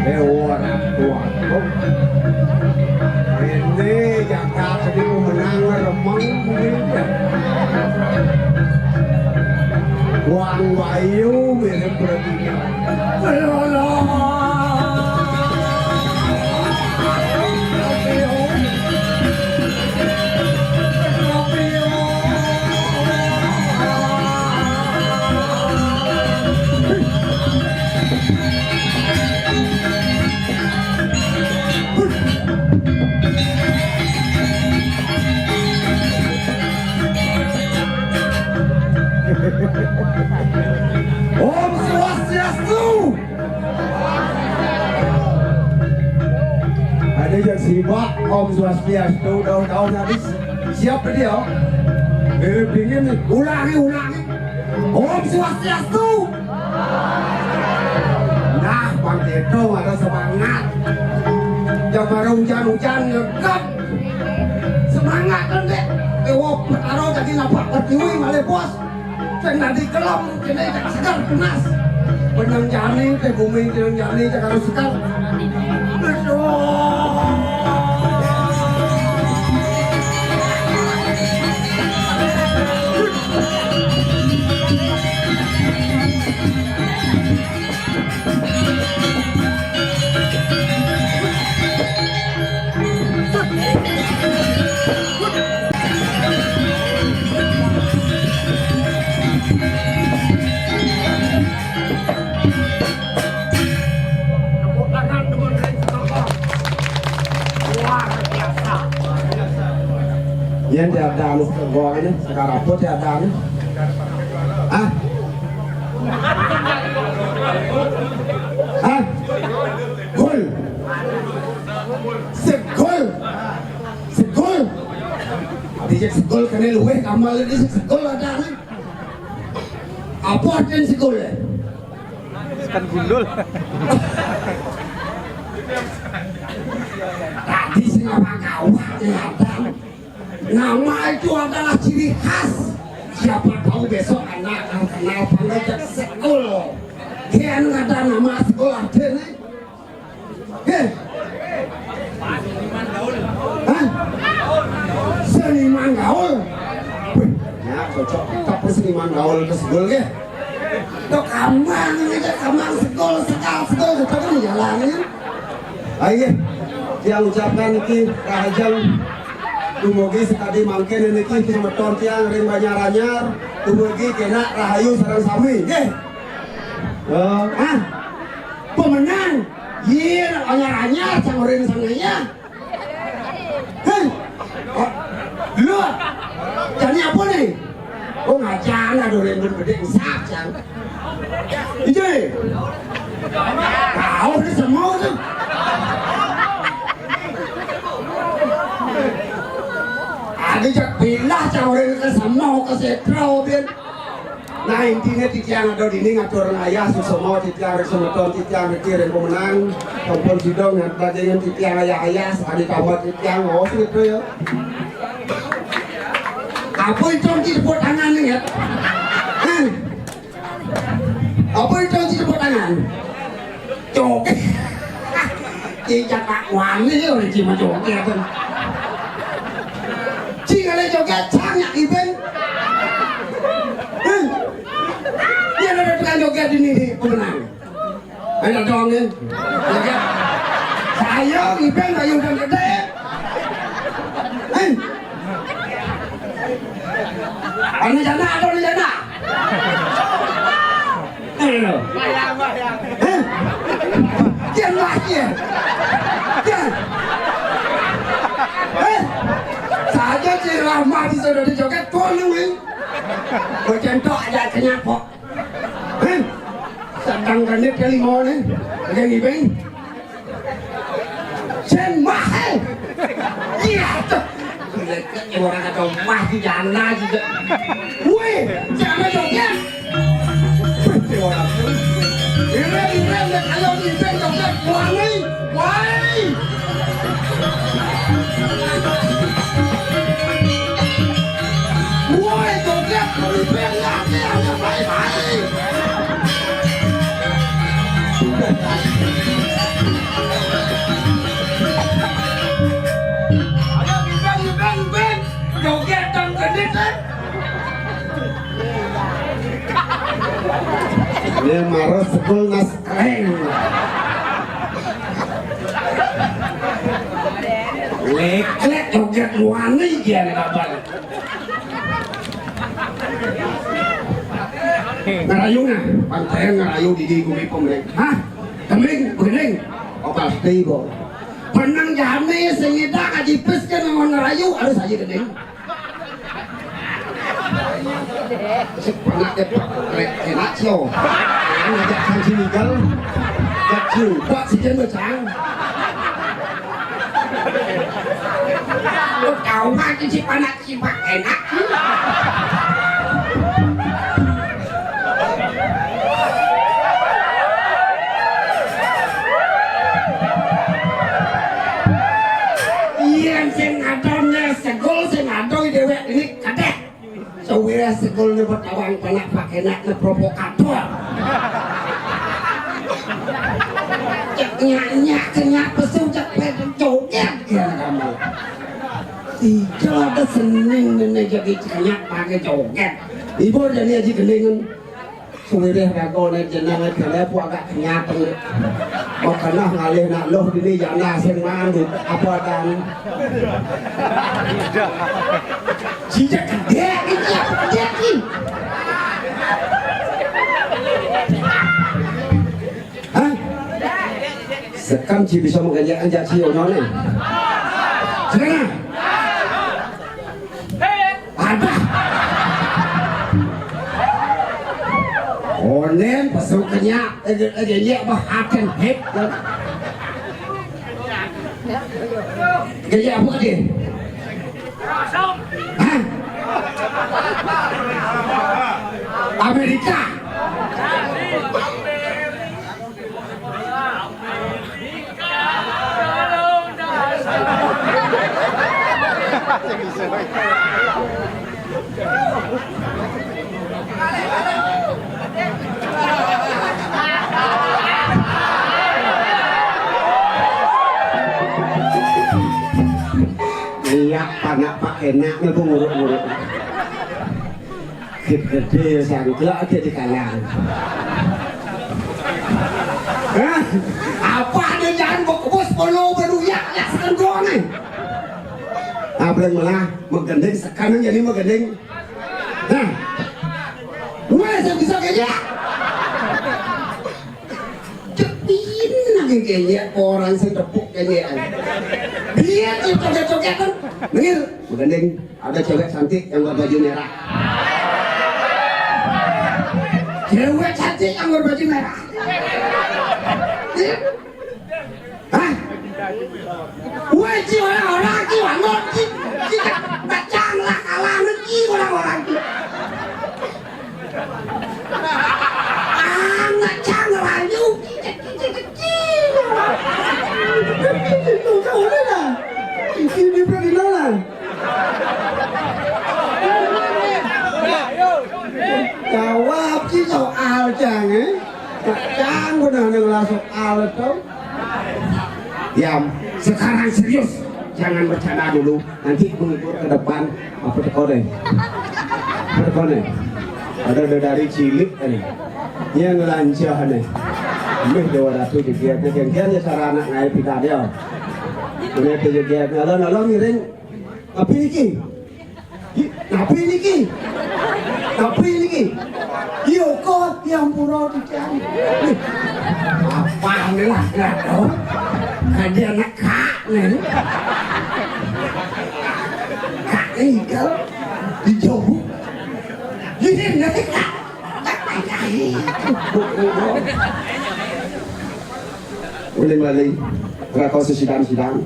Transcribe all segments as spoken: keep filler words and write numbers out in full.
Dewa Ratu Agung. Ini Jakarta ini mau menang remeng. Wang Wayu mirip Bradina. Om Swastiastu. Ada yang sibak, Om Swastiastu, daun-daun habis. Siap dia? Mirip dingin nih. Ulangi, ulangi. Om Swastiastu. Nah, Bang Tito ada semangat. Yang baru hujan-hujan ngegat. Semangat kan, Dek? Ewo, taruh jadi nabrak pertiwi, malih, Bos. Sing dadi kelem, kene cak seger, tunas. Benang jani, te bumi, benang jani, cak harus seger. Aduh. Tepuk tangan teman ring Luar biasa. Yen diadani segol ini, sekarang pun diadani. Ah? Ah? Gol. Segol. Segol. Dijak segol kene luweh kamal ini segol ada nih. Apa artinya segol ya? Kan gundul. Tadi sing apa kawat ya, Bang? Nama itu adalah ciri khas. Siapa tahu besok anak akan kenal panggil Cak Sekul. Kian ada nama Sekul ada nih. Oke. Hah? Seniman gaul. Wih, ya cocok. Tapi seniman gaul ke Sekul ke. Tok kambang ini, Cak, kambang Sekul, Sekal, Sekul, cocok kan jalannya. Ayo, yang ucapkan niki rahajeng dumugi sekadi mangkin niki semeton tiang ring Banjar Anyar, dumugi kenak rahayu sareng sami. Nggih. Eh, ah, pemenang. Iya, anyar-anyar, sang ora sangaya. Hei. Oh, lu. Jani apa nih? Oh, ngajan, aduh, rembun gede, ngesap, jang. Ije. Kau ini semua tuh. Ada jak bilah, jang, orang ke semua, ke setro, bin. Nah, intinya titiang ada dini ngatur ngayah, susama titiang ring semeton, titiang ring ring pemenang, sampun sidang, dan sebagainya titiang ayah-ayah, sekali tambah titiang, oh, gitu ya. Apa itu nanti tepuk tangan nih, ya? Hah? Apa itu nanti tepuk tangan? Joget. Cicak tak wani ya, orang cima joget, ya, kan? Cing ada joget, cang ya, Iben. Hah? Yen ada tukang joget ini, pemenang. Ayo dong, eh. Ya kan? Saya ngibing kayu dan gede. Eh. Anu jana, anu jana. Eh, lo. Eh. Kian lah, kian. Kian. Eh. Saja si Rahmat sudah dijoget, tuh, lu, eh. Gua centok aja kenyapok. Hah? Sedang genit kali mau nih. Lagi ngibing. Sen mah, eh. Iya, tuh. Orang ada mah di jana juga. Weh, jana joget. Weh, orang tuh. Ire, ire, nek ayo ngibing joget. Wah, nih. Woi. Woi, joget, pemimpin, laki, ayo, baik-baik. Ayo, ngibing, ngibing, ngibing. Joget, dong, gendit, eh. Ini marah sekul nas Leng. Leklek joget wani kian kapan. Ngerayu nah, pantai ngerayu di di gumi pemreng. Hah? Kembing, begening. Oh, pasti, Bo. Penang jame sengida kajipis ke nang ngerayu harus aja gending. Sik panak ya, Pak. Rek, enak, sio. Yang ngajak sang sinigal. Jak jumpa si jen becang. Lu tahu kan si panak si Pak enak? Iya, sing ngadone segol, sing ngadoi dewek ini kadek. Sawire sekolne betawang panak pakenak ne provokator. Cek nyak-nyak, cek nyak pesu, cek pede joget, ya kamu. Ijo ada seneng ne jadi cek nyak pakai joget. Ibu jadi aji kelingan. Suwirih ragone jenenge kene pu agak kenyat. Makana ngalih nak loh dini janda sing mandu apa dan. Sijak kedek iki apa kedek iki? Hah? Sekan ci bisa mengajak-ajak si Ono nih. Sekarang. Ada. Onen pasal kenya, eh, eh, eh, apa hakan hep. Kenya apa dia? Hah? Amerika. Iya, panak pak enak nih, bu, nguruk-nguruk. Gede-gede sangklek aja di kalang. Hah? Apa ada jangan bos perlu beruyak ya sekarang nih? Apa yang malah menggending sekarang jadi menggending? Hah? Wes yang bisa kayaknya. Cepin lagi kayaknya orang sing tepuk kayaknya. Dia tuh coket-coketan. Dengar, menggending. Ada cewek cantik yang berbaju merah. Cewek cantik yang berbaju merah. Hah? Woi, ci orang-orang, ci wangon, ci, ci kacang lah kalah, ci orang-orang, ci. Anak cang rayu, ci, ci, ci, ci. Itu kau ni lah. Isi di Ferdinand lah. Jawab ci soal cang, eh. Cang benar ni lah soal tu. Ya, sekarang serius. Jangan bercanda dulu. Nanti menghibur ke depan. Apa teko deh? Apa teko deh? Ada, ada dari cilik tadi. Yang lancar nih. Mih Déwa Ratu jegété, gén-gén ya sarana ngaé pidan ya. Mené té jegét, alon-alon ngiring. Napi niki? Hi, napi niki? Napi niki? Iya, kok yang pura dicari. Apa nih lah, nggak tahu. Tadi anak kak nih. Kak nih, kalau dijauh. Gini, nanti kak. Uling lali, raka sesidan-sidan.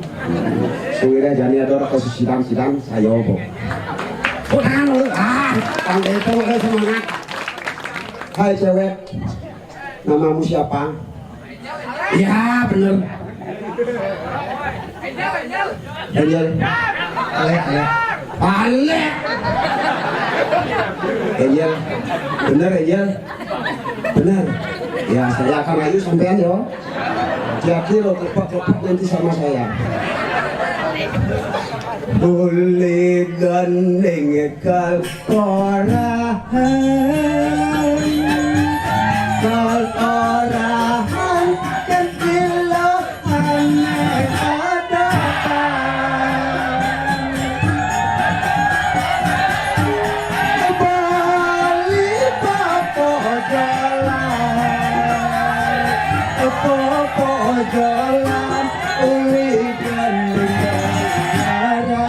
Suwireh jani ada raka sesidan-sidan, saya apa? Oh, tangan lu. Ah, Bang Beto, ada semangat. Hai cewek, namamu siapa? Ya, bener. Angel. Alek, alek. Alek. Angel. Bener, Angel. Bener. Ya, saya akan ayu sampean ya. Jadi lo kepak-kepak nanti sama saya. Boleh gandeng kal orahan, kal orahan, kan kilo ane ada. Bali papo jalan, papo jalan, uli gandeng rayu.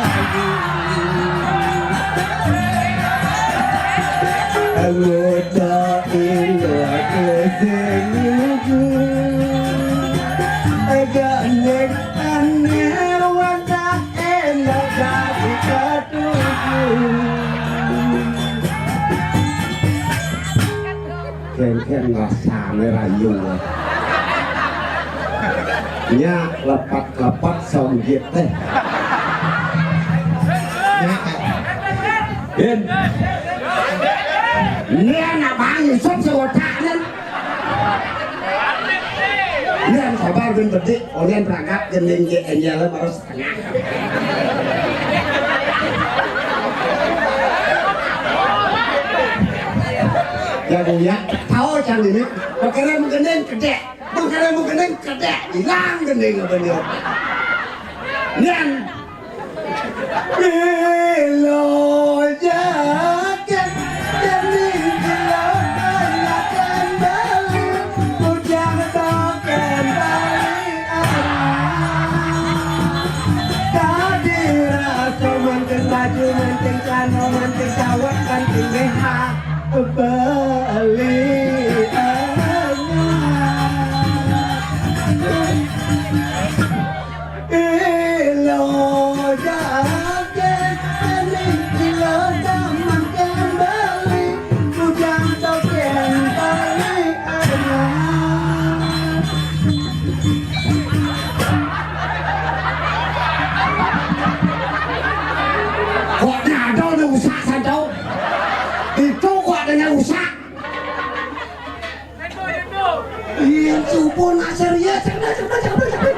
Anggota ilo kesengugu, gandeng ane wadah. Kén-kén rasane rayu. Nya lepat-lepat songgit téh. Bin. Ini anak bang Yusuf sewotaknya. Ini sabar bin bedik, oleh berangkat gending Angel baru setengah. Ya, Bu, ya. Tahu can ini. Makanya menggending kedek. Makanya menggending kedek. Hilang gending apa dia? Nian. Milo jaket, demi kilo banyakan beli, bujang token beli anak. Tadi rasa manting baju, manting celana, manting sawat, manting B H, beli anak. Ilo jaget, ilo daman kembali, bujang token beli anak. Kok nyadol nih usak santo? Itu kok ada usak? Iya, subuh nak serius, serius, serius, serius, serius.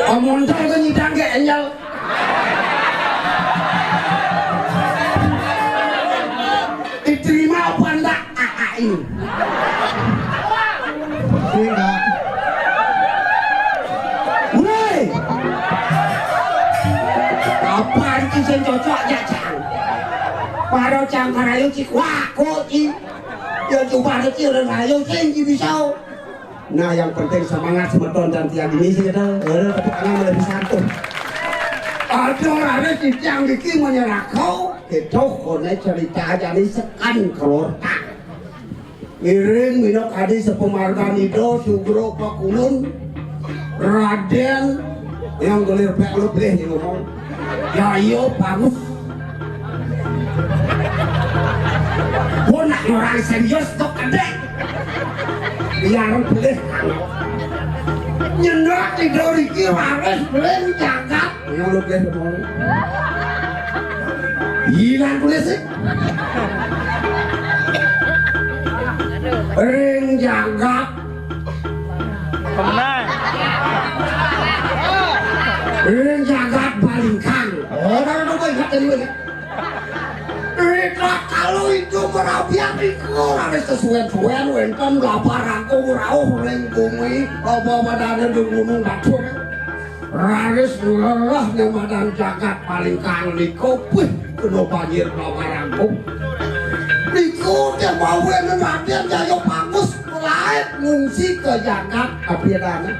Omong tuh kan nyidang kayak Angel. Diterima apa enggak? A A I. Enggak. Woi. Apa iki sing cocok ya, Cang? Para Cang karayu cik wako iki. Ya coba iki ora rayu sing iki bisa. Nah, yang penting semangat semeton dan tiang ini sih kita. Eh, tepuk tangan lebih satu. Ada orang tiang iki menyerah kau. Itu kone cerita jadi sekan keluar. Ngiring minok adi sepemargan Ida Sugro Pakulun, Raden yang gelir pek lebih nih ngomong. Ya iya bagus. Pun nak orang serius tuh kedek. Biar boleh. Nyendak Ida Riki waris belin jagat. Ngono kuwi, ngono. Hilang kuwi sih. Ring jagat. Pemenang. Ring jagat balingkang. Ora ono kok ingat tadi wae. Rika kalau itu Rabian niku raris kesuwen-suwen wenten Bapak Rangkung rauh ring bumi, apa padane ning gunung Batur. Raris ngelah ning madan jagat paling kang niku, wih, kena banjir Bapak Rangkung. Niku kemawen Raden Jaya Pangus lain ngungsi ke jagat Abhidana.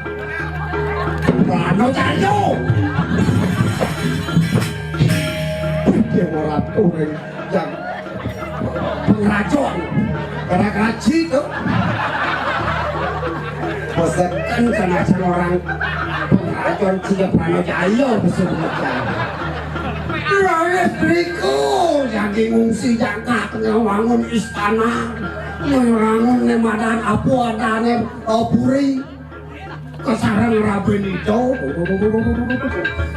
Prana Jaya. Wih, dia ora tuh, Reng. Yang pengracun, karena kaji tuh. Pesekan kena orang pengracun, sehingga Prana Jaya besar. Laris riku jadi ngungsi jagat, ngewangun istana, ngewangun nemadan apa adane, eh, puri. Kesarang Raben Ijo.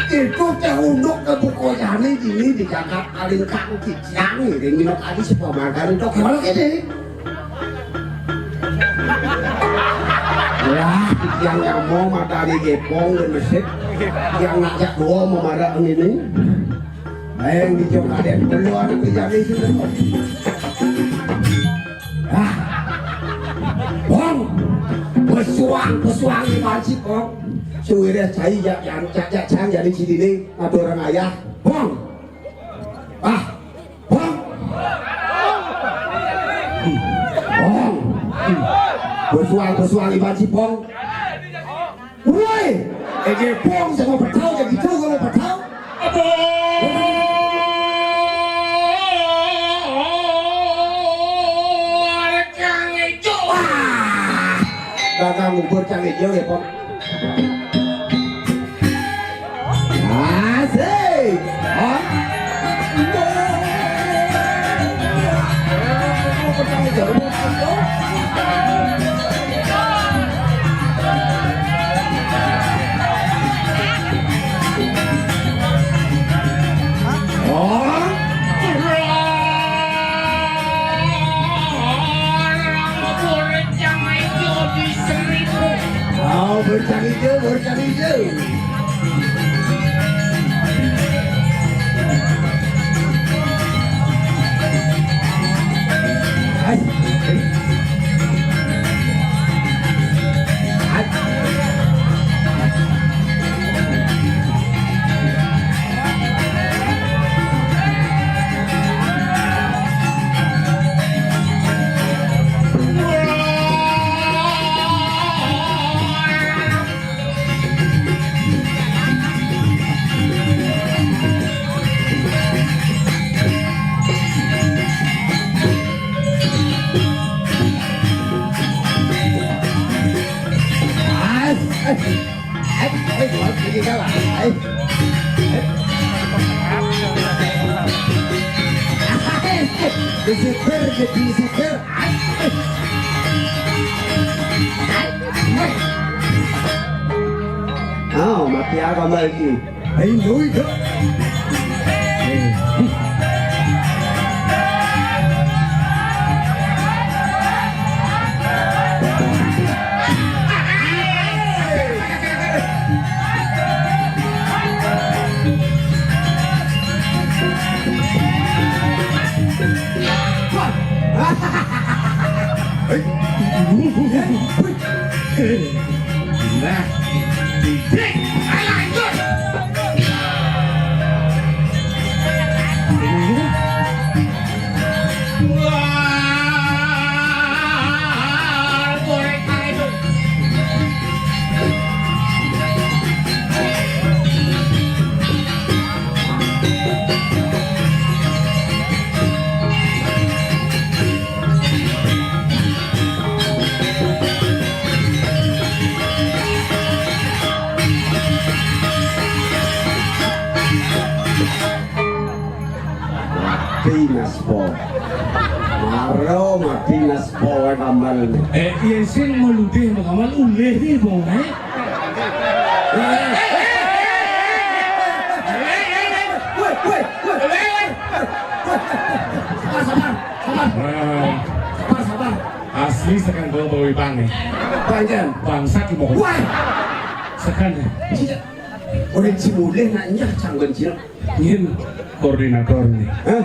Itu teh unduk ke buko jani dini di jagat Kalingkang Kijang, ini minok adi sebuah makan itu kalau ini. Wah, yang nyamo matane gepong dan mesik, yang ngajak dua memarah ini. Ayo, di jok aden dulu anak di jani itu. Ah. Bong. Besuang, besuang di masjid, Bong. Suwireh cai jak, jak, jak, jak, jang jadi cidine ngatur orang ayah. Bong. Ah. Bong. Hmm. Bong. Hmm. Besuang, besuang di masjid, Bong. Woi, ege pong sama petau, jadi tu kalau petau. Apa? Cang Ijo. Wah. Dagang bubur Cang Ijo ya, Pong. Asik. Hah? Oh, bercari je, bercari je. Disiper, disiper. Oh, mati apa lagi? Hei, duit, Dok. Nah, titik. Ayo, lanjut. Wah, boleh tarik. Mati naspo. Maro mati naspo wae tambal. Eh, yen sing meludih makamal ulih iki, Bong, eh? Woi, woi, woi. Sabar, sabar, sabar. Sabar, sabar. Asli sekan bawa bawa ipang nih. Panjen. Bangsat ki moko. Woi. Sekan ya. Ora cimulih nak nyah canggon cilok. Nyen koordinator nih. Hah?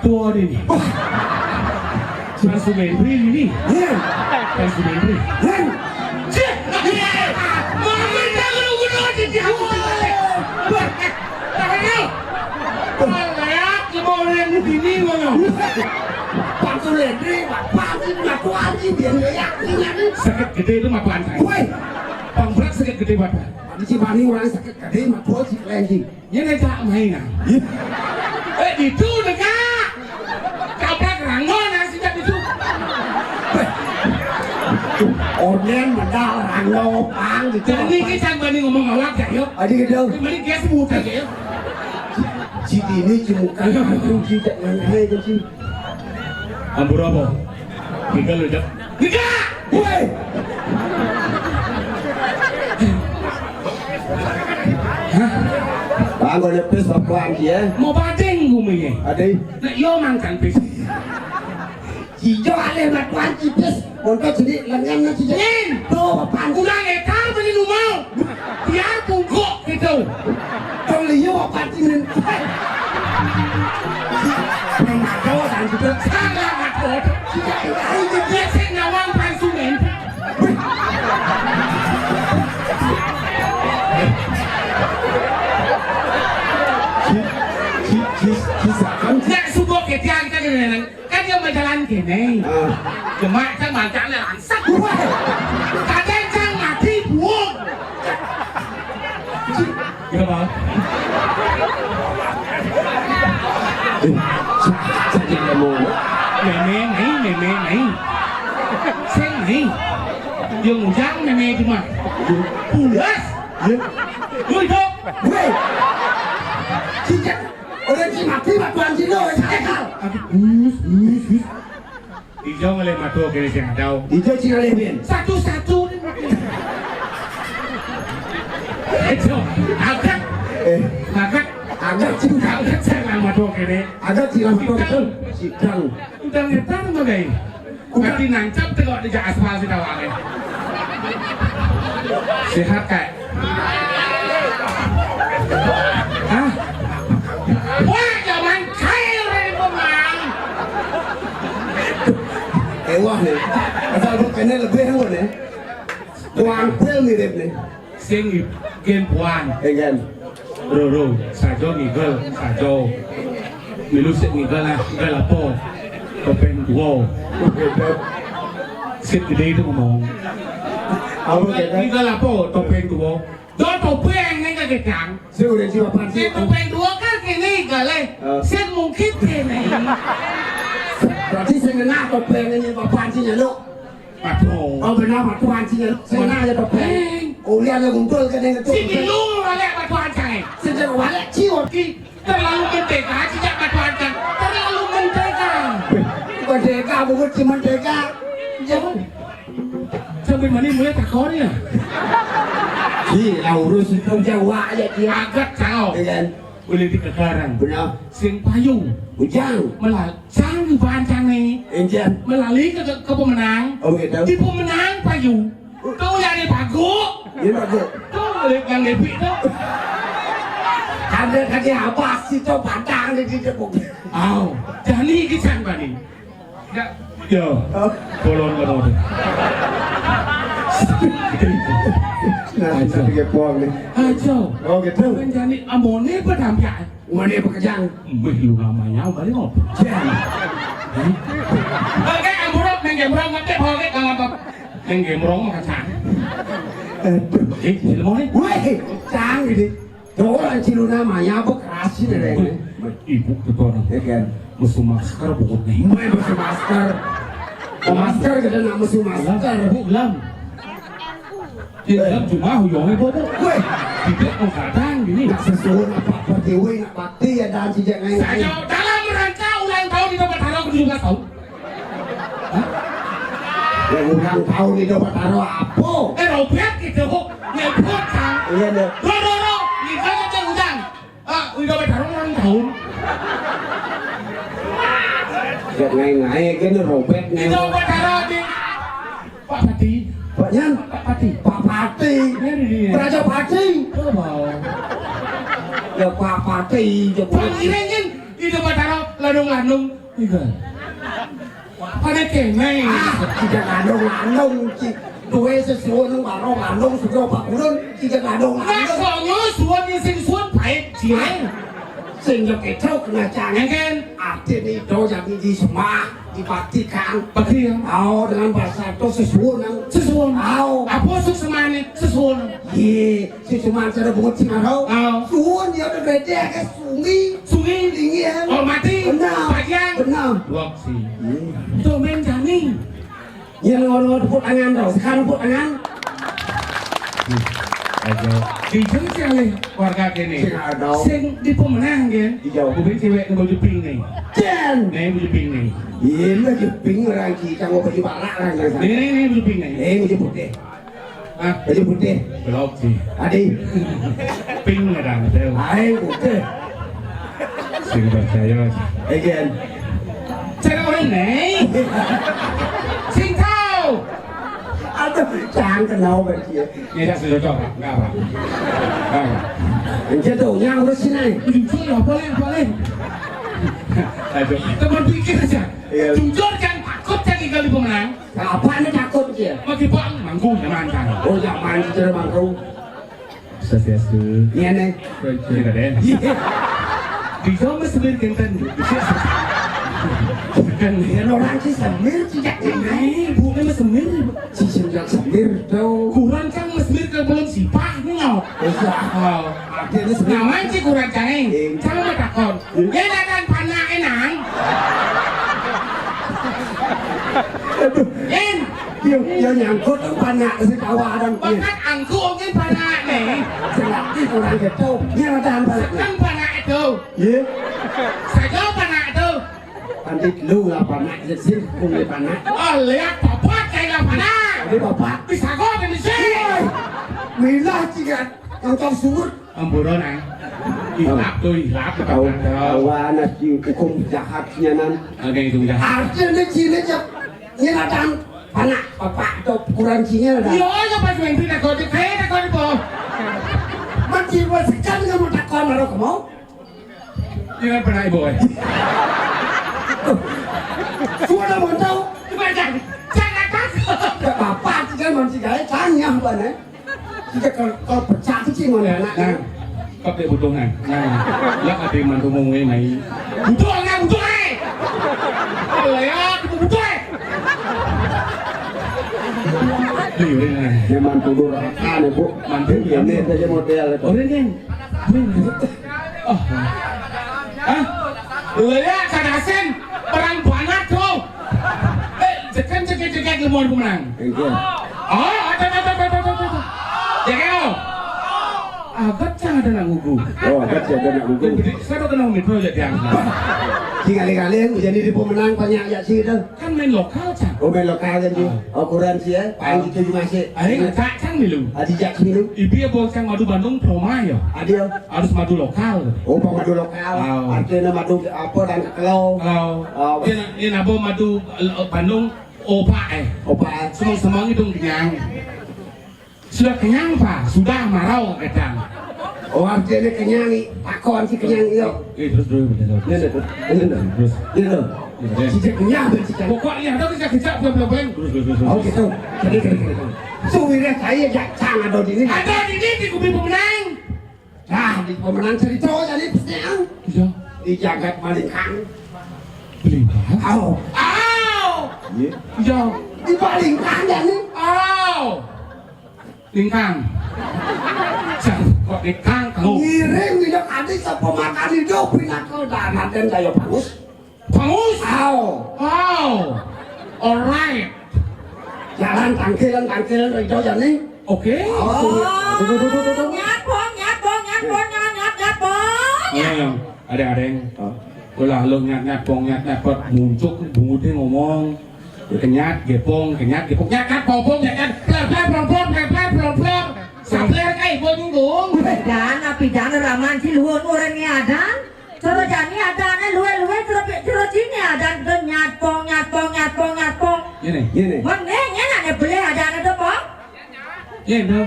Matua dini. Wah. Pan Sumendri dini. Yen. Pan Sumendri. Yen. Cih. Mama dah guru-guru di dia. Tahan ya. Lihat, cuma orang di sini, ngono. Pan Sumendri, Pak, Pak, ini Matua lagi, dia lihat, ini. Sakit gede itu Matua saya. Woi. Pang berat sakit gede, Pak. Di Cibani orang sakit gede, Matua si kelenji. Ini tak main, ah. Eh, itu dekat. Tabrak ranggo, nah, sejak itu. Onen medal ranggo, pang, gitu. Jadi, kita bani ngomong awak, ya, yuk. Adi gitu. Mending dia sebut aja, yuk. Cik ini cuma kan, aku tidak ngantai, kan, sih. Ampura apa? Tinggal lu, Cak. Enggak! Woi! Hah? Bang, ada pes apa lagi ya? Mau pating gue, ya. Ada. Nak yo mangkang pes. Cijo alih nak kuan cipis. Untuk jadi lengan nak cijo. Nin! Tuh, apaan? Kurang ekar beli rumah. Biar bungkuk gitu. Tong liu apa timin? Pemado dan juga sangat bodoh. Tidak, tidak, ini dia sing nawang pansumen. Ki, ki, ki, ki, saan? Nek subuh kita, kita kena Kan dia berjalan gini. Ah. Cuma kan bacanya langsat. Wah. Kadang kan mati buang. Iya, Bang. Eh, sa-, sa-, sa-, mau. Meme, mai, meme, mai. Sing, mai. Yang ujang meme cuma. Pulas. Iya. Lu hidup. Weh. Sejak Orang si mati, Pak Tuan Cino, saya kal. Aduh, hus, hus, hus. Ijo ngalih matua kene sing adau. Ijo sing ngalih ben. Satu-satu ni mati. Ijo, agak. Eh. Agak. Agak sing agak sing ngalih matua kene. Agak sing ngalih matua kene. Sidang. Sidang. Udah ngetar magai. Udah. Nanti nancap tengok di aspal si tawangnya. Sehat, Kak? Hah? Wah, zaman cair ini, Bang. Ewah nih. Asal bukannya lebih, apa nih? Kuantil mirip nih. Sing gen puan. Enggak. Ro, ro, sajo ngigel, sajo. Milu sik ngigel lah, ngigel apa? Topeng tua. Sik gede itu ngomong. Apa kata? Ngigel apa? Topeng tua. Do topeng ning kegedang. Sik udah jiwa panci. Sik topeng tua kan kene ngigel, eh. Ah. Sik mungkin kene. Berarti sing ngena topeng ini papancinya, Luk. Waduh. Oh, benar, Pak Tuan, sih, ya. Sing nang ya, Pak. Hei. Oh, iya, ada ngumpul ke dia, tuh. Si Milu balik, Pak Tuan, cai. Sejak balik, cium. Ki, terlalu mentega, sejak Pak Tuan, cai. Terlalu mentega. Mentega, bukan cuma mentega. Ya. Sampai mana mulai takor ya? Ki, lah urus itu Jawa aja, Ki. Agak, cau. Iya, kan? Boleh dikekarang. Benar. Sing payu. Ujang. Melal-, sang di pancang ni. Enjan. Melali ke, ke, ke pemenang. Oh, gitu. Di pemenang payu. Kau yang ni bagus. Ini bagus. Kau boleh yang lebih tu. Ada lagi apa sih tu padang ni di tepung. Au, jadi kisah bani. Yo. Hah? Bolon kamu tu. Nah, kita pergi puang ni. Ajo. Oh, gitu. Menjadi amone pedampiak. Mana pekerjaan? Mih lu namanya balik ngop. Jan. Oke, amburok, neng gembrong, ngetik, oke, kalau apa? Neng gembrong, makan sang. Aduh. Eh, sini mau ni. Weh, sang ini. Tuh, orang ciluna mah nyabuk kerasin ada ini. Ibu ketua. Ya kan? Mesu masker bukan nih. Meh mesu masker. Masker kita nak mesu masker. Ibu gelam. Di dalam cuma huyongnya buat tu. Weh. Tidak mau kadang gini. Nak sesuai nak pak pertiwi nak bakti ya dan sejak ngai. Saja dalam rangka ulang Bathara tujuh belas tahun. Hah? Yang ulang tahun Ida Bathara apa? Eh, Robert gitu. Nyebut kan. Iya, Nduk. Ro, ro, ro. Ida aja udang. Ah, Ida Bathara ulang tahun. Gak ngai-ngai kan Robert nih. Ida Bathara di Pak Pati. Pak Nyan. Pak Pati. Pak Pati. Ini dia. Raja Pati. Apa? Ya Pak Pati, ya Pak Pati. Iring kan Ida Bathara ladung-ladung. Iya. Pada kene. Ah, tidak ladung-ladung, Ci. Duwe sesuwun warung ladung sudah Pak Gurun, tidak ladung-ladung. Rasanya suwun sing suwun baik, Ci. Sing yo ketok kena cangen. Kan? Artine do jadi di semah, dibaktikan. Bakti ya. Oh, dengan bahasa itu sesuwun nang. Sesuwun. Oh. Apa suksemane? Sesuwun. Ye, si cuma cara bungut sing aro. Oh. Suwun ya udah gede akeh sungi. Sungi. Lingi ya. Hormati. Benar. Bagian. Benar. Blok sih. Tuh main kami. Yen ngono tepuk tangan to, sekarang tepuk tangan. Aja. Dijeng sih oleh warga kene. Sing ada. Sing di pemenang kan. Iya. Kuwi cewek nang baju pink nih. Jen. Nih baju pink nih. Iya, baju pink orang kita mau baju barak orang dari sana. Nih, nih, nih baju pink nih. Eh, baju putih. Ah, baju putih. Belok sih. Adi. Pink ada tahu. Ae putih. Sing percaya. Egen. Cara orang nih. Sing tahu. Aduh, jangan kenal berarti ya. Ya, ya, sudah cocok, Pak. Enggak apa. Enggak apa. Yang jatuh, yang urus sini. Jujur ya, boleh, boleh. Aduh. Teman pikir aja. Iya. Jujur, jangan takut, jangan tinggal di pemenang. Apa nih takut dia? Lagi Pak, mangku nyaman kan. Oh, nyaman, cara mangku. Swastiastu. Iya, nih. Iya, Raden. Iya. Bisa mesmir kenten. Kan ya orang sih semir tidak ini. Ibu ini mesmir. Si semir semir tuh. Kurang kan mesmir ke belum sipah nih. Bisa. Oh. Akhirnya semir. Namanya sih kurang canggih. Iya. Sama takon. Yen adan panake nang. Yen. Yo, yo nyangkut dong panak sing kawaran. Bakat angku mungkin panake. Selagi kurang gitu. Yen adan panak. Kan panak itu. Iya. Saja panak itu. Nanti lu lah panak sing kung panak. Oh, lihat bapak kayak panak. Ini bapak. Bisa kok ini sih. Iya. Milah cikat. Nonton suwur. Ampura, Nang. Hilap tuh, hilap. Tahu, tahu anak di hukum jahatnya, Nan. Oke, hukum jahat. Artinya cilik ya, ini datang anak bapak atau ukuran sini ada. Iya, iya, pas main pindah kode, kayak ada kode, po. Masih masukkan nggak mau takon, baru kamu? Iya, pernah ibu, eh. Sudah mau tahu? Jangan, jangan takut. Gak apa-apa, kan masih gaya tanya, apa, nih? Kita kalau, kalau pecah kecil mana anak. Nah, kok dia butuh, nah. Nah, lah ada yang mantu mau ngai, ngai. Butuh, nggak butuh, eh. Kalau ya, butuh, eh. Iya, nah. Memang tuduh rata nih, Bu. Mantu, ini aja model itu. Oh, ini. Oh. Hah? Lha ya kadasen perang banget tuh. Eh, jekan jekan jekan lemon pemenang. Iya. Oh, ada ada ada ada ada. Ya kan? Abet cang ada nak ngugu. Oh, abet sih ada nak ngugu. Saya udah kenal mikro ya dia. Sing kali-kali yang jadi di pemenang banyak ya sih itu. Kan main lokal, Cang. Oh, main lokal kan, Ji? Ah. Ukuran sih ya, paling Ah. Itu juga sih. Ayo, Cang, Cang milu. Adi jak milu. Ibi ya, Bos, Cang madu Bandung, promo ya. Adi ya. Harus madu lokal. Oh, pemadu lokal. Ah. Artinya madu apa dan kalau. Kalau. Ah. Ini, ini apa madu eh, Bandung, opak eh. Opak. Semang-semang itu kenyang. Sudah kenyang, Pak? Sudah marau, kadang. Oh, artinya kenyang, i. Takon si kenyang, iyo. Eh, terus, terus, terus, terus. Ini, ini, ini. Terus. Ini, ini. Iya. Sejak kenyang, sejak. Pokoknya, ada kejak-kejak, belum, belum, belum. Terus, terus, terus, terus. Oh, gitu. Jadi, jadi, jadi. Suwireh saya, ya, Cang, ada di ini. Ada di ini, di Kubi Pemenang. Nah, di Pemenang cerita, jadi, pasti, ah. Iya. Di jagat Malingkang. Malingkang? Aw. Aw. Iya. Iya. Di Malingkang, ya, nih. Aw. Lingkang. Cang, kok lingkang, kau? Ngiring minyak adi sapa makan itu pinaka dan Raden kaya bagus. Bagus? Aw. Aw. Alright. Jalan tangkilan, tangkilan, ridho jani. Oke. Aw, tuh. Tuh, tuh, tuh, tuh, tuh. Nyat, Bong, nyat, Bong, nyat, Bong, nyat, nyat, nyat, Bong. Iya, iya. Ada, ada yang. Oh. Olah lo nyat-nyat pong nyat-nyat pot muncuk bunguté ngomong. Kenyat gepong, kenyat gepong, nyat-nyat pong-pong, nyat-nyat pler-pler plong-plong, pler-pler plong-plong. Sabar kaé, gua nyinggung. Wéh, dan api dan raman si luhur urang né adan. Cara jani adané luwih-luwih cara cara jini adan nyat pong nyat pong nyat pong nyat pong. Ngéné, ngéné. Mending ngéné ané beli adané to, Pong. Yén to.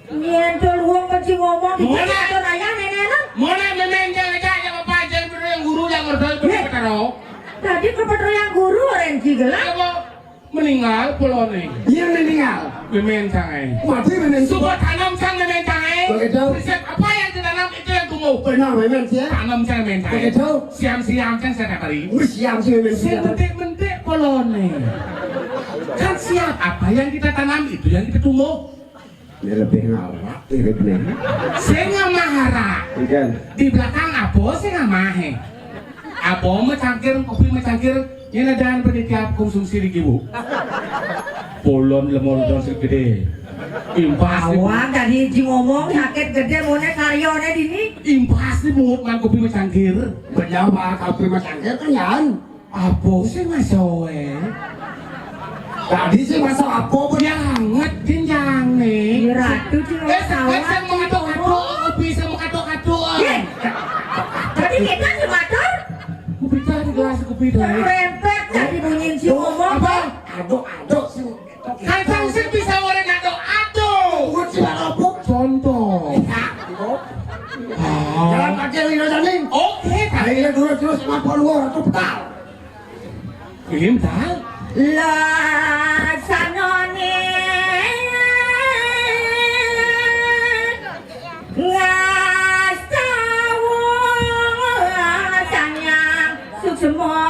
Nyén to luwung mesti ngomong di Mona. Atur ayah nénénan. Mona mémén jang aja jang apa jang yang guru jang ngerti Hé. Petaro. Tadi ke Petro yang guru orang cigelan. Apa? Meninggal poloné. Yén meninggal. Mémén cangé. Mati meninggal. Suba tanam cang mémén cangé. Begitu. Riset apa yang ditanam itu yang tumbuh. Benar mémén sih ya. Tanam cang mémén cangé. Begitu. Siam-siam cang saya tadi. Wis siam sih mémén sih. Mentik-mentik poloné. Kan siap apa yang kita tanam itu yang kita tumbuh. Ini lebih ngarak, mirip nih. Sing ngamah arak. Ikan. Di belakang apa sing ngamahé? Apa macangkir, kopi macangkir, yén adan panitia konsumsi di kibu. Polon lemon don segedé. Impas di Awak tadi ji ngomong sakit gedé moné karyoné dini. Impas di muhut man kopi macangkir. Benyama kopi macangkir kan yan. Apa sih masoé? Tadi sih maso apa pun. Yang anget jenjangné. Iya, Ratu sih Eh, masalah. Sing mengatu-katu, kopi sing mengatu-katu. Yé. Tadi kita sih matur. Kopi tah di gelas kopi tah. Rempet tadi bunyiin si Tuh, ngomong. Apa? Aduk-aduk sih. Kan sing bisa orang aduk-aduk. Bukan sih apa? Contoh. Ya, gitu. Ah. Jalan kaki lima jam nih. Oke, Akhirnya dulu terus mapan gua tuh petal. Ini betul. Laksanané ngastawa sanyang suksma.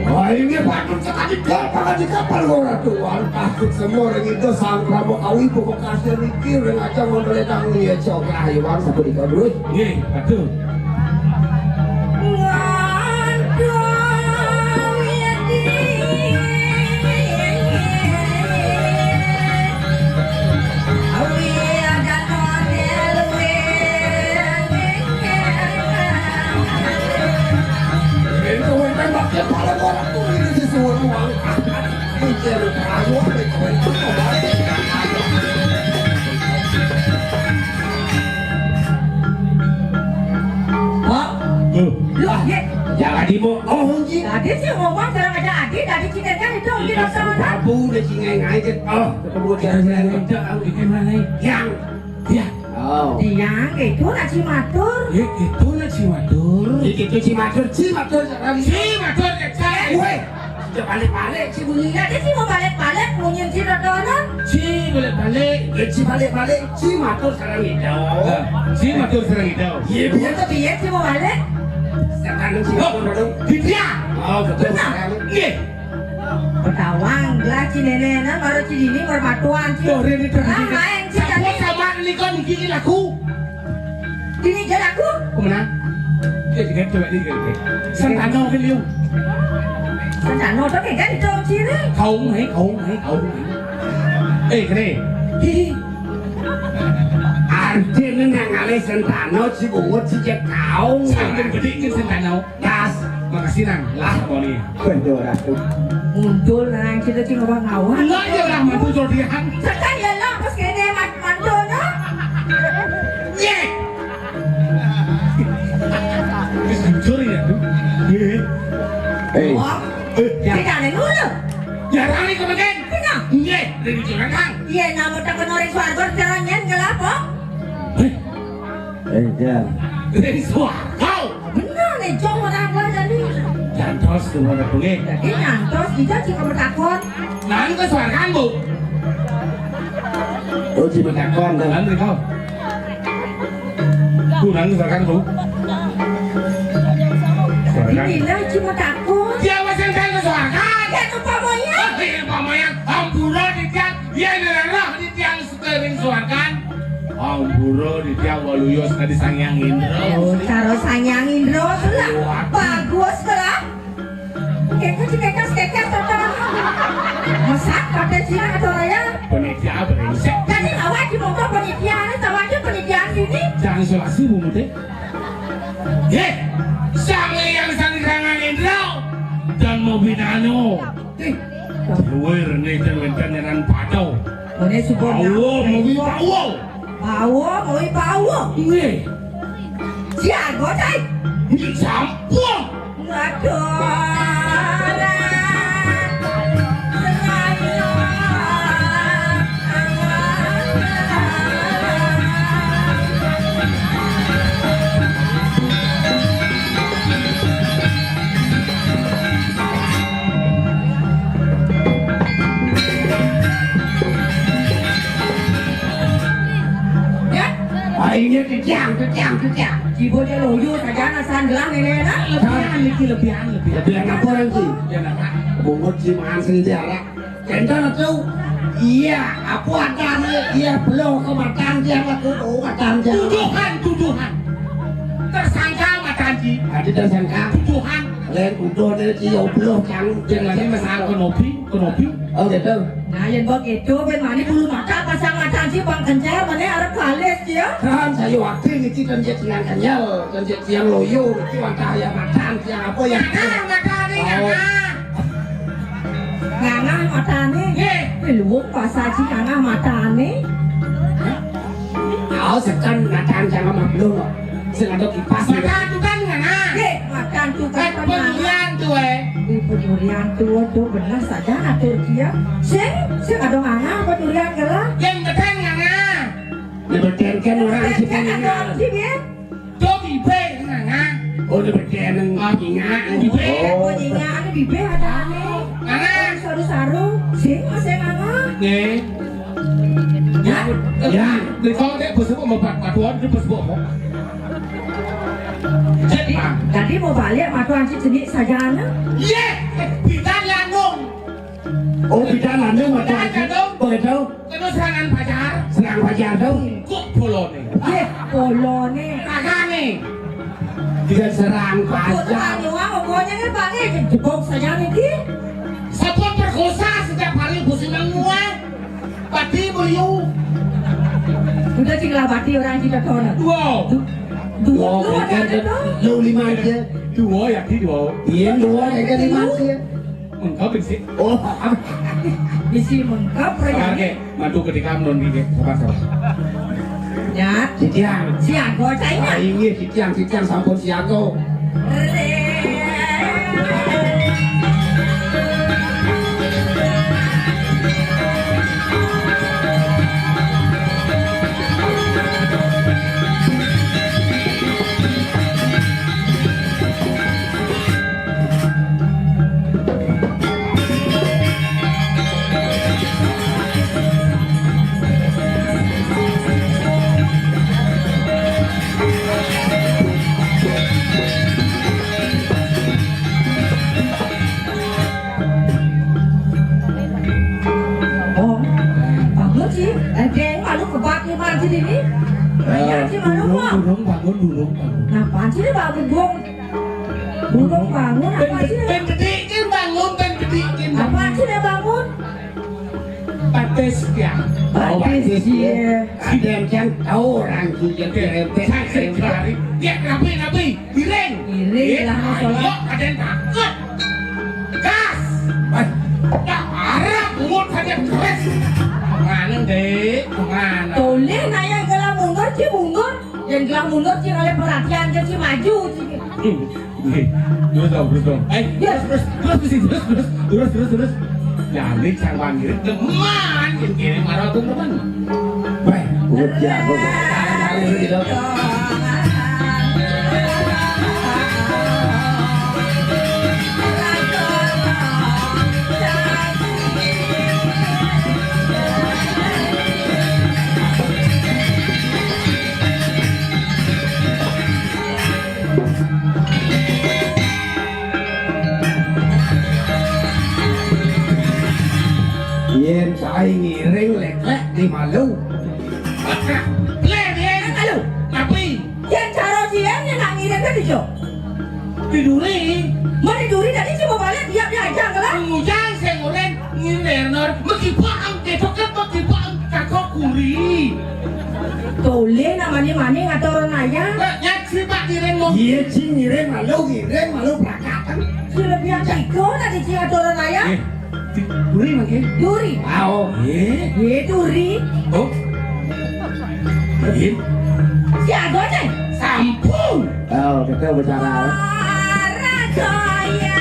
Wah, ini patut sekali kapal di kapal orang tuan kasut semua orang itu sang Prabu Kawi pokok kasih mikir dengan aja mau meledang nih ya cok ayo bang satu di kabur. Nggih, betul. Pak, loh, ya, jangan dibohong, Ji. Tadi sih ngomong kurang aja Adi, tadi cinta kan itu Adi Kita rasa. Prabu udah cingai aja. Oh, ketemu dia. Yang, ya. Oh. Tiang itu nak cimatur. Ya, itu nak cimatur. Itu cimatur, cimatur. Cimatur, ya, cai. Weh, balik-balik, ci bunyi. Jadi, ci mau balik-balik, bunyi ci dodonan. Ci balik-balik. Ya, ci balik-balik, ci matur sareng Ida. Nah, ci matur sareng Ida. Iya, biar tapi ya, ci mau balik. Sekarang ci matur dong. Di dia. Oh, betul. Iya. Petawang lah ci nenenan baru ci dini merpatuan ci. Tuh, ini tuh. Ah, main ci tadi. Sama nikon gigi laku. Dini jalan aku. Kemana? Dia juga coba ini juga. Sentano ke liu. Sentano tuh kayak kan itu ciri. Kaung hai, kaung hai, kaung hai. Eh, kene. Hihi. Artinya nang alih sentano ci bungut ci cek kaung. Sambil bedikin sentano. Das, makasih nang. Lah, Boni. Bener aku. Muncul nang kita cuma ngawat. Enggak ya lah, mantu jodian. Sekan ya lah, pas kene mat mantu no. Ye. Wis jujur ya, tuh. Ye. Eh. Wah, eh, ya. Tidak ada dulu. Ya rame kemudian. Tidak. Ye, dari curang. Iya, nama tak kenal orang suarga, jalannya ngelapo. Eh. Eh, ya. Dari suarga. Bener nih, Jong orang gua tadi. Jantos tuh mana tuh nih. Jadi nyantos kita sih kamu takut. Nang ke suarga, Bu. Oh, cuma takut, tuh. Nang ke kau. Kurang ke suarga, Bu. Suarga. Ini lah cuma takut. Dia masih kan ke suarga. Ya, lupa moyang. Ah, iya, lupa moyang. Ampura di tiang. Ya, ini lah di tiang. Kering suargan. Ampura di tiang waluya sekadi Sang Hyang Indra. Oh, cara Sang Hyang Indra tuh lah. Waduh. Bagus tuh lah. Kekes, kekes, kekes, tuh, tuh. Mesak, pakai Cina atau raya. Penitia brengsek. Jadi awak di mau Jang isolasi Bu Muti. Nggih. Sang Hyang Sang Hyang Indra dan Mobinano. Nggih. Dewe rene ten wenten nyanan pato. Ngene suba. Pawo, mugi pawo. Pawo, mugi pawo. Nggih. Siaga, Cai. Nggih, sampun. Waduh. Ya? Ah, ini titiang, titiang, titiang. Jiwa dia loyo saja nasan gelah nenek nak. Lebihan niki, lebihan, lebihan. Lebihan apa, Ran, Ci? Ya, nak. Bungut si mangan sendiri arak. Enten tuh. Iya, apa adane? Iya, belum ke matan dia, aku, oh, matan dia. Tuduhan, tuduhan. Tersangka matan Ci. Ada tersangka. Tuduhan. Lain tuduh dia, Ci, ya, belum, Cang. Yang lagi masalah kenopi, kenopi. Oh, gitu. Nah, yang begitu, ben mani bulu mata pasang matan Ci, Bang Kencer, mana arep kalis dia? Kan saya wakil niki kan dia tiang kenyal, kan dia tiang loyo, niki wantah ya matan, tiang apa ya? Nah, matan nih, Oh. Nah. Ngangah matane. Nggih. Wih, luwung pasar Ci ngangah matane. Oh, sekan matan jangan maklum kok. Sing ada kipas. Matan tukan ngangah. Nggih, matan tukan Eh, penulian tuh, eh. Wih, penulian tuh, tuh bener saja atur dia. Sing, sing ada ngangah penulian gelah. Yang betul ngangah. Yang betul kan orang Betul kan ada Ci, ya? Do bibe nganga. Oh, di beken Ah. Nyingak. Bibe. Oh. Oh, nyingak, anu bibe ada anu. Nganga. Saru-saru, sing masih nganga. Nggih. Ya. Ya. Nika nek bos apa mau pat-, patuan itu bos apa? Jadi, Ah. Tadi mau balik patuan si jenik saja anu. Iya, bidan lanung. Oh, bidan lanung, Mas Tuan. Bidan lanung. Begitu. Kena serangan pajar. Serang pajar, tuh. Kok bolone? Nggih, bolone. Kagane. Dia serang Kok pajar. Serang nyuwang, pokoknya kan, Pak, nih, jebok saja niki. Sampun perkosa sejak hari musim nguang. Pati boyu. Udah sing labati orang kita tono. Wow. Dua Wow, puluh kan ada tuh. Lu lima aja. Dua ya, di dua. Iya, dua, kan lima aja. Mengkap isi. Oh. Isi mengkap, Sabar, ya. Kek. Mantu ketika menun iki. Sabar, sabar. Ya. Titiang. Siaga, Cai, ya. Ah, inggih, titiang, titiang sampun siaga. Oh, bagus sih. Eh, dia malu kebat nih, Pak, sini nih. Banyak sih, malu, Pak. Durung, durung, bangun, durung, bangun. Nah, apaan sih, Pak Gugong? Gugong bangun, apa sih? Pen gede kan bangun, pen gede kan bangun. Apaan sih, dia bangun? Batis ya. Oh, batis, iya. Ada yang tahu orang tuh yang Oke. Saya, saya kelari. Ya, rapi, rapi. Miring. Miring, Eh, lah, ayo, sholat. Ada yang takut. Gas. Wah. Ya, arep mundur saja keras. Mana, Dek? Mana? Toleh, nak yang gelah mundur, dia mundur. Yang gelah mundur, dia oleh perhatian, dia, dia maju, dia. Hmm. Oke. Terus dong, terus dong. Eh, Yes. Terus, terus, terus, terus, terus, terus, terus, terus. Jadi, sang panggil, demen, yang kiri marah, aku demen. Weh, udah jago, Bang. Gitu. Yen sae ngiring leklek di malu. Lek, yen. Malu. Tapi. Yen cara yen nak ngiring kan ijo. Diduri. Mau diduri tadi cuma balik dia dia aja kan? Ngujang sing ulen ngiring nur. Mesti paham, dia cocok mesti paham. Kakak kuri. Boleh namanya maning atau renaya? Lah, nyaji Pak ngiring mau. Iya, Ci, ngiring malu, ngiring malu berangkat. Ci lebih yang tiga tadi, Ci, atau renaya? Eh, di, duri mangke. Duri. Ah, oh, iya. Iya, duri. Oh. Iya. Si Ago, Ci. Sampun. Oh, kita bicara. Para Jaya.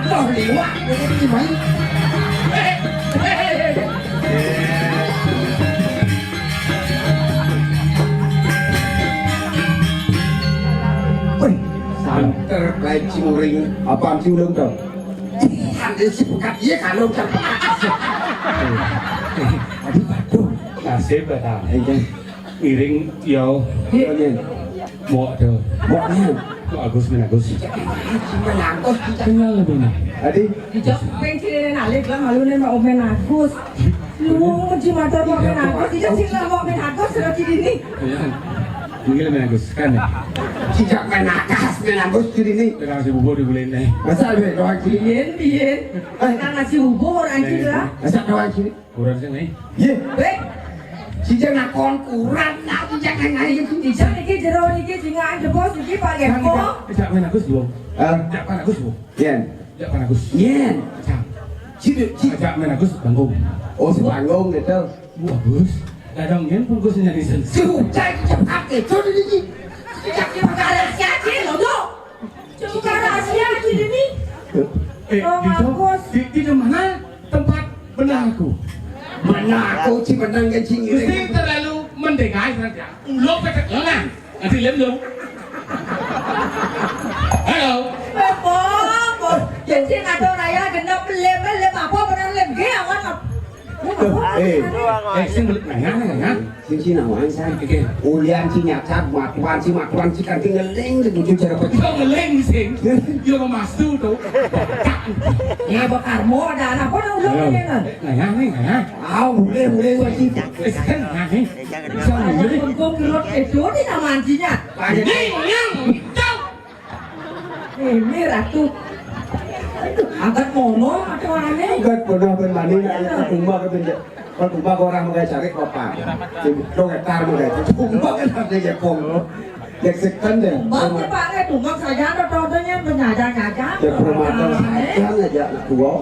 Aduh, liwat. Wih, santer kayak cimuring. Apaan sih ulung tuh? Ada si bukan iya kalau ucap. Tadi batuk. Nasib, Batang. Iya. Ngiring, yo. Iya. Mbok do. Mbok do. Mbok Agus, Mbok Agus. Mbok Agus, kita. Kenal, Mbok. Adi? Dijak ping cilene nalik lah, malu nih, Mbok Omen Agus. Lu, Ji Matur, Mbok Omen Agus. Dijak sing lah, Mbok Omen Agus, sudah di sini. Iya. Ini Mbok Omen Agus, kan ya? Dijak main akas, main Agus di sini. Terang si bubur di bulan nih. Masa ada doang sini? Biyen, biyen. Eh. Nang nasi bubur, anjing lah. Masa doang sini? Kurang sing, eh? Ye. Weh. Sing nakon kurang, nak sing nang ae sing. Dijak niki jero niki sing nang jebos niki Pak Gempong. Dijak main Agus, Bung. Hah? Dijak main Agus, Bung. Yen. Dijak main Agus. Yen. Dijak. Sing, sing. Dijak main Agus, Bangkung. Oh, si Bangkung gitu. Wah, Gus. Kadang yen pun Gus nyari sen. Si Ucai cepat itu niki. Dijak perkara siaci lo, Dok. Coba rahasia aja ini. Eh, Oh, di, Agus. Di, di mana tempat benangku? Benangku, ci benang kan, ci ngiring. Gusti terlalu mendengar saja. Ulo petek lengan. Nanti lem dong. Halo. Eh, Pong, Pong. Jadi ngatur raya genep lem, lem apa, bener lem ge, awan. Eh. Eh, sing belit nanya, nanya. Sing sing nawang san. Oke. Ulian sing nyakap, matuan sing matuan sing kanti ngeling sing kudu cara pecah. Yo ngeling sing. Yo memastu to. Ya, Bakarmo ada anak apa nang ulo Ayo. Nanya nih, nanya. Ah, boleh, boleh, wajib. Eh, sing nanya. Bisa Ada boleh. Pengko kerot itu di nama anjingnya. Ning, nyang, cok. Ini Ratu. Angkat mono atau aneh? Angkat mono ben mani nak tumbak ke benjak. Kalau tumbak orang menggai cari kopa. Dong hektar menggai. Tumbak kan ada jepong. Dek sekan deh. Tumbak ke pakai tumbak saja ada todanya penyaja-nyaja. Ya permata saja aja nak tua.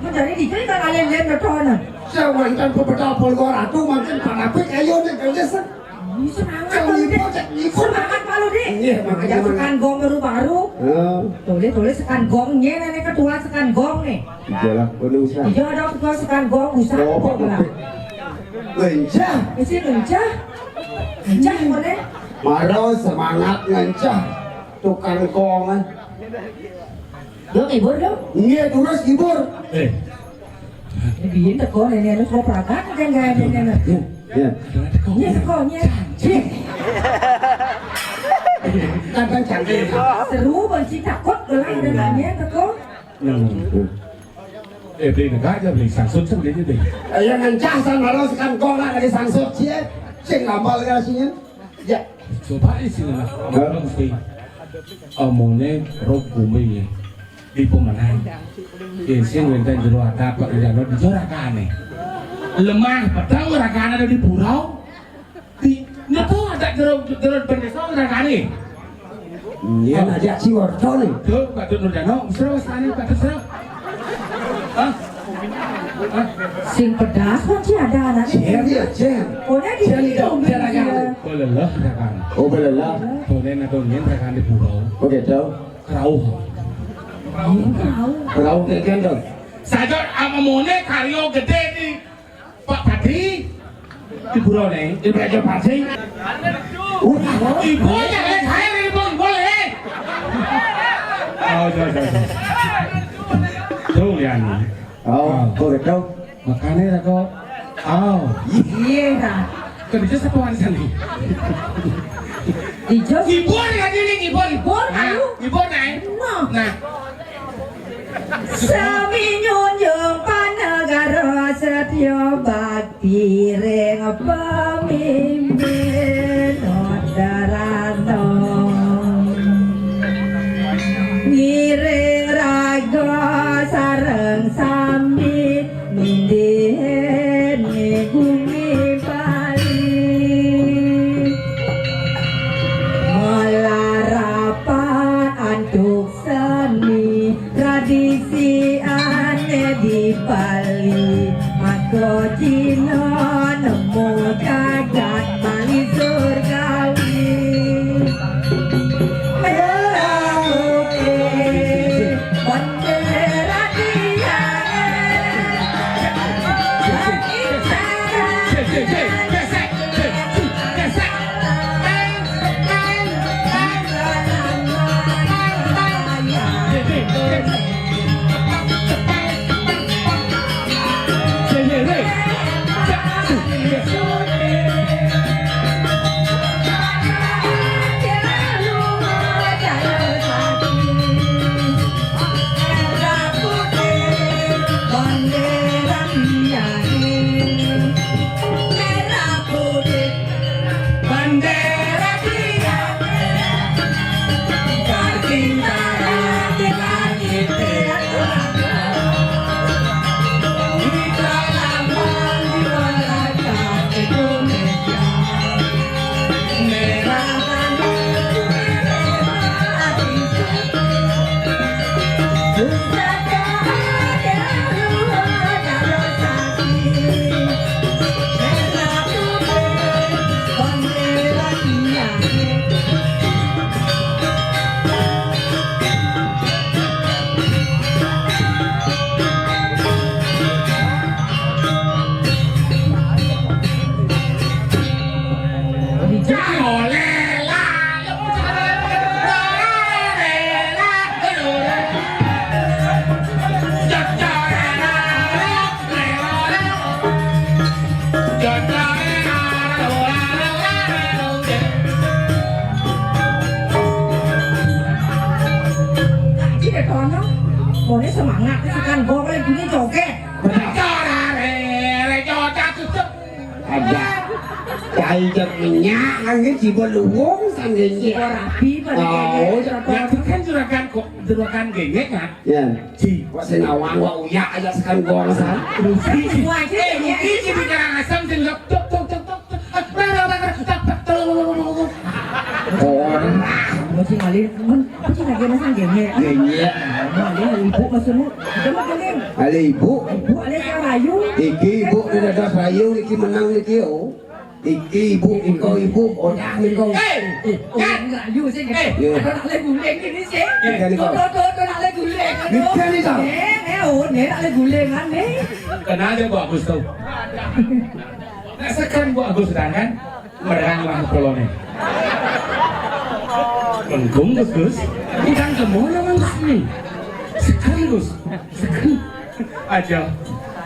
Mencari di sini kan ada lem ada tona. Saya wancan beberapa puluh ratu makin panapik ayo deh kerja. Ini semangat Kang Ibu, Cak Ibu. Semangat malu, Dik. Iya, makanya Aja mana? Sekan gong baru-baru. Heeh. Tulis, tulis sekan gong nye, nenek ketua sekan gong nih. Iyalah, boleh usah. Iya, ada ketua sekan gong, usah. Oh, Pak Bupati. Lencah. Isi lencah. Lencah, boleh. Maro semangat lencah. Tukang gong, eh. Dong, hibur, dong. Nggih, terus hibur. Eh. Biyen teko nenek anu koprakan kan gak ada nenek. Ya. Iya teko, iya. Janji. Kadang janji. Seru banci takut gelang dengannya teko. Hmm. Eh, beli negara aja, beli sangsut sendiri deh. Eh, yang ngencah sama lo sekan kok nggak dari sangsut sih, eh. Sing ngambal gak sih, ya? Ya. Coba isi lah. Hah? Belum sih. Omone roh bumi ya. Di pemenang. Yen sing wenten jero atap kok ndang ono dija rakane. Lemah pedang rakane ada di pura. Di nyeto ada jero jero bendesa rakane. Iya, aja si Warto nih. Tuh, Pak Dut Nurdano, mesra wastane, Pak Dut, mesra. Hah? Hah? Sing pedas kan sih ada anak. Iya, iya, Jen. Udah di Jen, sini, Jen, Jen, Jen. Belelah rakane. Oh, belelah. Donen atau nyen rakane di pura. Oke, Dok. Kerauh. Kerauh kayak gendong. Saja amamone karyo gede di Pak Padi. Di pura ne. Di Raja Padi. Udah. Ibu aja, eh, saya ibu, boleh. Oh, sorry, sorry, sorry. Tuh, Lian. Oh, kok gitu? Makanya lah kok. Oh. Iya, Kak. Kerja satu warisan nih. Hibur kan ini, hibur. Hibur, nah, ayo. Hibur, nah. Nah. Sami nyunjung panegara setya bakti ring pemimpin Udarana. Ngiring raga sareng sami nindihne gumi Bali. Malarapan antuk seni tradisi ane di Bali. Maka Cina nemu jagat Bali surgawi. Merah putih bendera tiang. Bandera tiang, Kartini, Kartini, Kartini. Ngaji deh, Tono. Mone semangat, tekan gong, lagi joget. Ada. Cai cek minyak, angin jiwa luwung, sanggen. Jiwa rabi, pada Oh, gengek, ya, itu kan juragan kok, juragan gengek, kan? Ya. Ji, kok sing awang, wak uyak aja sekan gong, san. Rusi. Wah, Eh, ini Rusi, ini bicara asam, sing tok, tok, tok, tok, tok. Ora. Mau sing alih, men, apa sih lagi masang gengek? Gengek. Mau alih ibu maksudmu? Ada mah gengek. Alih ibu. Ibu alih yang rayu. Iki ibu di dadas rayu, iki menang iki, oh. Iki ibu, iko ibu, odah iko. Eh, eh, oh, yang rayu sih. Eh, Iya. Ada nak alih guling ini sih. Iya, nih, Kak. Tuh, tuh, tuh, tuh, nak alih guling. Aduh. Iya, nih, Kak. Eh, eh, oh, nih, nak alih guling, kan, nih. Kenal aja, Bu Agus, tuh. Nah, sekarang Bu Agus, sedangkan Merang lah polone. Lengkung, Gus, Gus. Bukan ke mana, Gus, nih? Sekali, Gus. Sekali. Aja.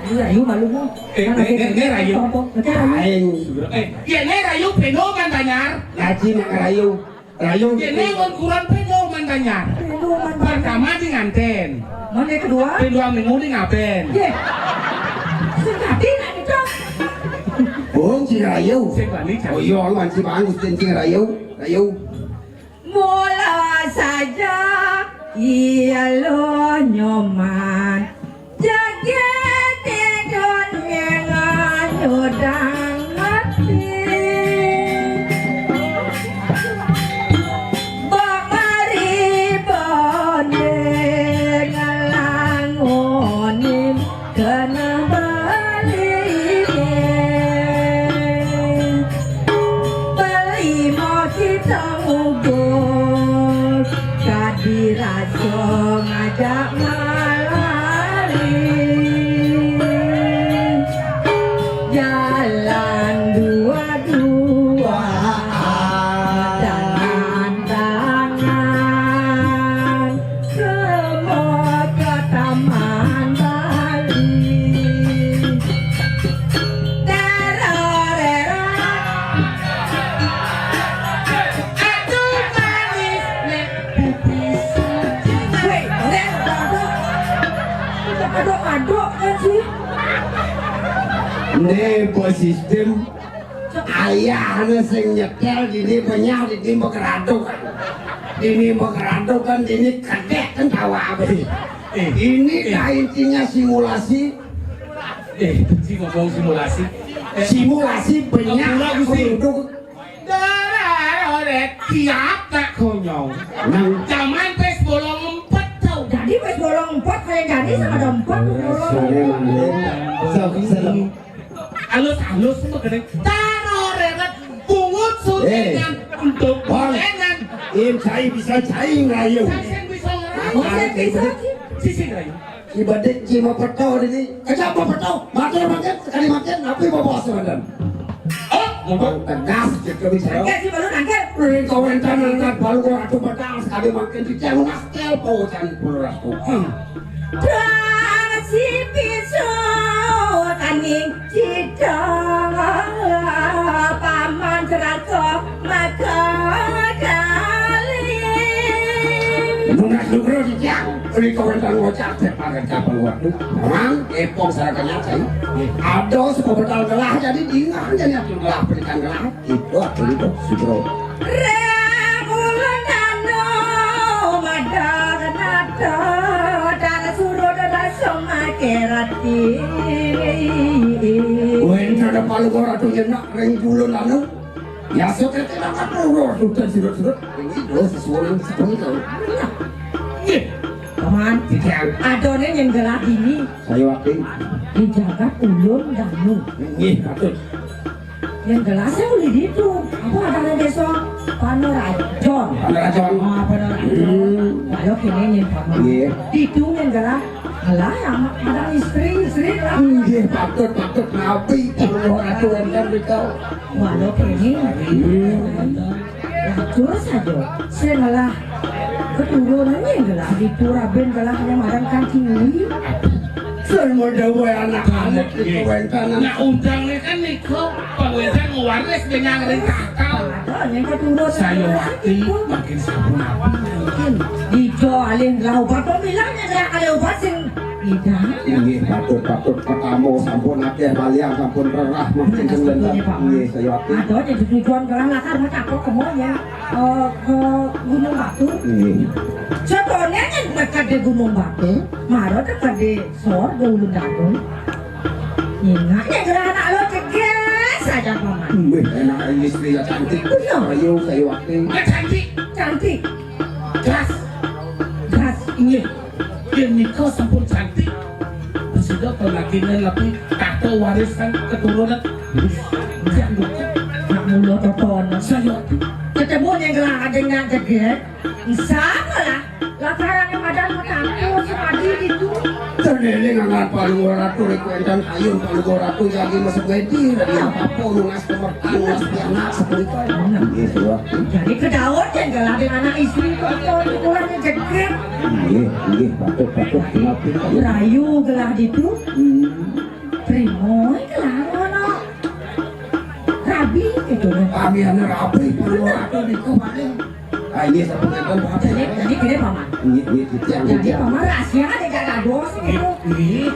Iya, iya, malu, Bu. Eh, Mana eh, ada eh, eh, rayu. Apa? Ada rayu. Aing. Eh, iya, ini rayu peno kan, Banyar? Ngaji nak rayu. Rayu. Ini mun kurang peno man, Banyar. Peno man, Banyar. Pertama di nganten. Mana kedua? Peno minggu di ngapen. Ye. Sing tadi nak itu. Bung, sing rayu. Sing bani, Cak. Oh iya, man, si bagus, sing, sing rayu. Rayu. Mula saja iya lo nyoman. Jagat idun ngenganyudang ati. Bamari bone ngalangonin kena baline. Beli mau kita ugur. Kadi rasa ngajak malari. Jalan dua-dua, tangan-tangan, semua ke Taman Bali. Terorera. Aduk-aduk kan sih. Né bos sistem ayahné sing nyetél dini benyah dini begeraduk. Dini begeraduk kan dini kedék kan tawa abis. Eh, ini eh. Dah intinya simulasi. Eh, si ngomong simulasi. Eh, simulasi benyah penduduk. Darah oleh tiap tak konyol. Nang zaman pes bolong empat tau. Jadi pes bolong empat kayak jadi sama ada empat bolong. Alus-alus mah kena taruh reret bungut suntikan untuk Bang, lengan. Im cai bisa cai ngerayu. Saya bisa ngerayu. Saya bisa. Sisi ngerayu. Ibadik cima peto dini. Kejam peto. Matur mangkin sekali mangkin napi bawa sebentar. Oh, ngomong tegas gitu bicara. Angkat sih baru angkat. Ring kawentan angkat baru gua atuh petang sekali mangkin di jalan nastel po cari puluh ratus. Hmm. Dasi pisu kaning cita paman cerako maka kali. Nunggak nugro di tiang. Uli kawentan ngocak teh pakai kapal waktu. Mang, epong sarakannya cai. Ada sepebetal gelah jadi dingan jadi aku gelah pendidikan gelah. Itu aku itu sugro. Rengulun anu madar nada dar surut rasong makerati. Wen kada palu ora tuh nyenak reng bulun anu. Ya suka tidak apa ora tuh dan surut-surut. Ini dosa suara seperti itu. Nggih. Paman, adoné nyenggelah dini. Saya wakil. Di jagat ulun danu. Nggih, patut. Nyenggelah saya uli ditu. Apa adané désa Panarajon? Panarajon. Oh, Panarajon. Hmm. Ayo kene nyenggelah. Nggih. Ditu nyenggelah. Alah, ya, ada istri, istri lah. Nggih, patut, patut. Nabi, puluh ratu enten dikau. Walau kene. Hmm. Lacur saja. Sing ngelah keturunannya gelah ditu raben gelah yang marang Kancing Uli. Sing mau dawuh anak-anak di kawentan. Nah, undangnya kan nika pangwetan ngewaris dengan ring kakal. Ada yang keturun. Saya wakil makin sabun apa mungkin. Dijo alih gelah obat pemilahnya gelah kali obat sing Inggih, patut, patut. Pertama sampun akeh balian, sampun rerah, makin Nah, sebenarnya, Pak. Inggih, saya wakil. Ada di tujuan gelah lakar mah cakep kemo ya. Eh, ke Gunung Batu. Inggih. Contohnya kan dekat di Gunung Batu, maro dekat di Sor, di Ulun Dagung. Ingat ya gelah anak lo ceges saja paman. Wih, enak istri ya cantik. Bener. Ayo, saya wakil. Ya cantik. Cantik. Gas. Gas. Inggih. Yén nika sampun cantik, prasida kalakiné lapi tahta warisan keturunan. Janggut. Nak mula totonan. Saya ketemu ning gelah ading nak jegeg. Insya Allah. Lah karang yang ada mau tampil semadi gitu. Terdéné ngangan palu ora turu kuwi enten ayun palu ora turu jadi masuk wedi. Apa lunas pemertan lunas pianak seperti itu. Nggih, Pak. Jadi kedaon yang gelah dengan anak istri kok kurang jegeg. Nggih, nggih, patut, patut, patut. Rayu gelah ditu. Hmm. Trimo gelah ngono. Rabi gitu. Kami anu rabi, perlu aku niku paling. Ah, iya, satu meter berapa? Jadi, jadi gini, Paman. Nggih, nggih, gitu, yang Jadi, gitu. Paman rahasia kan tidak ada dos gitu. Nggih.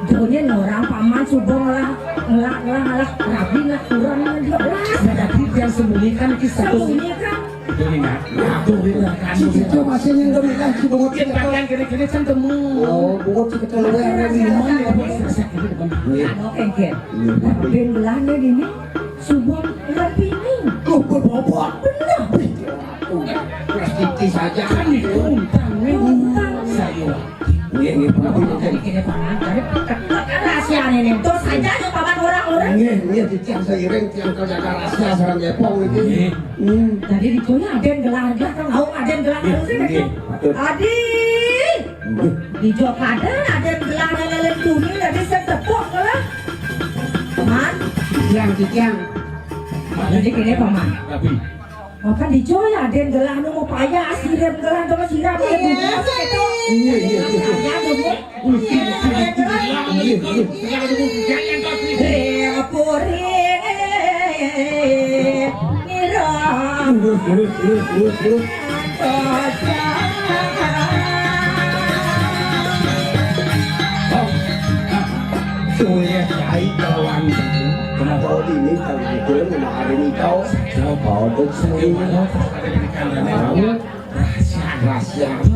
Dunia orang Paman coba ngelah, ngelah, ngelah, ngelah rabi ngelah kurang ngelah dua belas. Berarti yang sembunyikan kisah Sembunyikan. Itu ingat. Nah, tuh, itu kan. Si Cico masih nyengkem kan, si Bungut. Yang pakaian gini-gini kan temu. Oh, Bungut si ketua R W lima ya. Iya. Anu kengken. Iya. Tapi belahnya gini, subur rapining. Tuh, berbobot. Bener. Wih, ya, terus titi saja. Kan itu untang, nih. Untang. Saya. Nggih, nggih, punapa, Pak? Jadi kene, Paman, dari rahasiane nih. Terus saja aja, Paman, orang-orang. Nggih, nggih, titiang seiring, tiang kerja rahasia sareng Epong iki. Nggih. Hmm. Jadi diconya aden gelah, gelah, kan ngau aden gelah. Nggih, terus ini, nggih, betul. Adi. Nggih. Dijo kaden aden gelah lelen tuni, jadi saya tepuk gelah. Paman. Tiang, titiang. Jadi kene, Paman. Tapi Maka dicoy aden gelah nu mau payah siram gelah nu siram. Iya, iya, iya. Iya, iya, iya. Ya, Bu. Iya, iya, iya. Iya, iya. Iya, puri. Nira. Terus, terus, terus, terus, terus. Kocak. Kuliah kiai kelawan. Kenapa? Oh, ini tahu, ini tahu. Tahu, tahu, tahu. Rahasia. Rahasia.